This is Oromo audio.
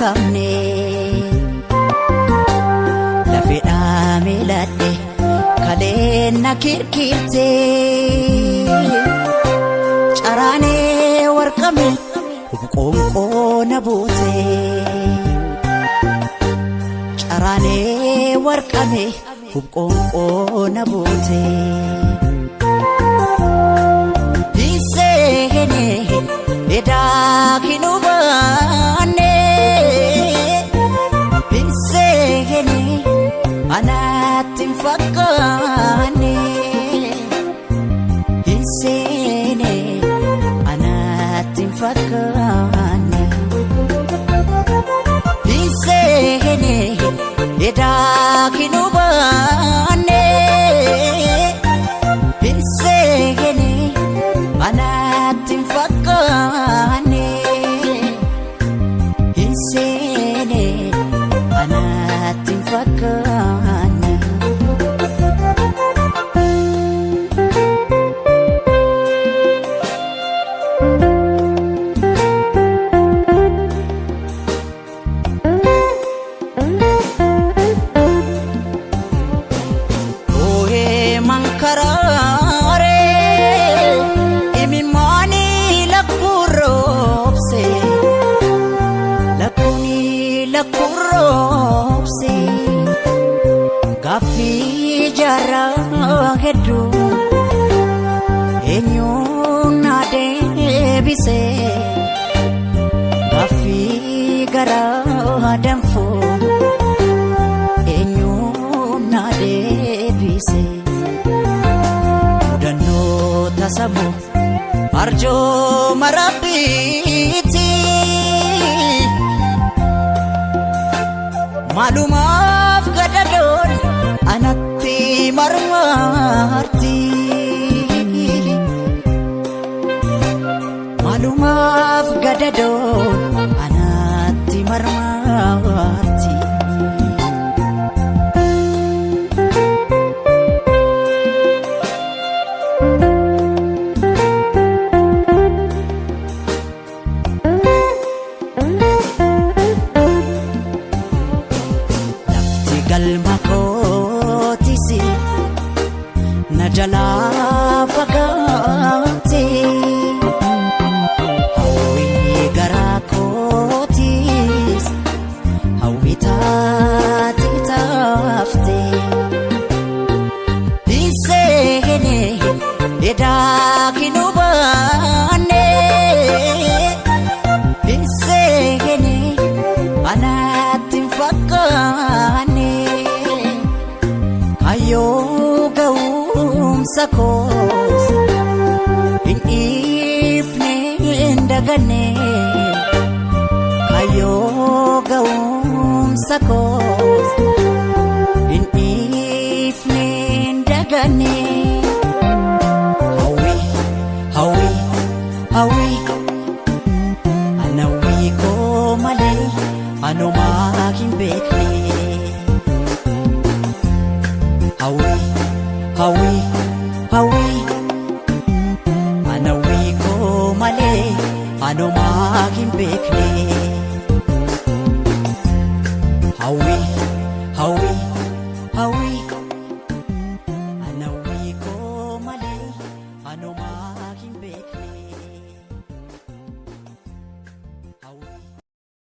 Makamne lafeedhaa miiladhe kaleen na kirkirte caraanee warqame qoonqoo na buute caraanee warqame qoonqoo na buute. Hinseenee edaa kinubaanee hinseenee anaatti hin fakkaanne hinseenee anaatti hin fakkaanne hinseenee edaa kinubaanee hinseenee anaatti hin fakkaanne hinseenee anaatti hin fakkaanne. Oohee mankaraaree imimmaanii lakkuroobse lakkuuni lakkuroobse gaaffii jaarraa hedduu eenyuun na deebise gaaffii garaa danfuu eenyuun na deebise mudannoo tasamu arjooma rabbiiti maalumaaf gadadoon anatti marmarti maalumaaf gadadoon anatti marmarti. Lafti galma kootis na jalaa fagaate hawwii garaa kootis hawwii taate taafte hinseenee edaa kinubaanee hinseenee anaatti hin fakkaanne kayyoo ga'umsa koos hin dhiifne hin daganne kayyoo ga'umsa koos hin dhiifne hin daganne. Hawwii hawwii hawwii anawwii koo malee anumaa hin beekne. Hawwii hawwii hawwii anawwii koo malee anumaa hin beekne. Hawwii hawwii.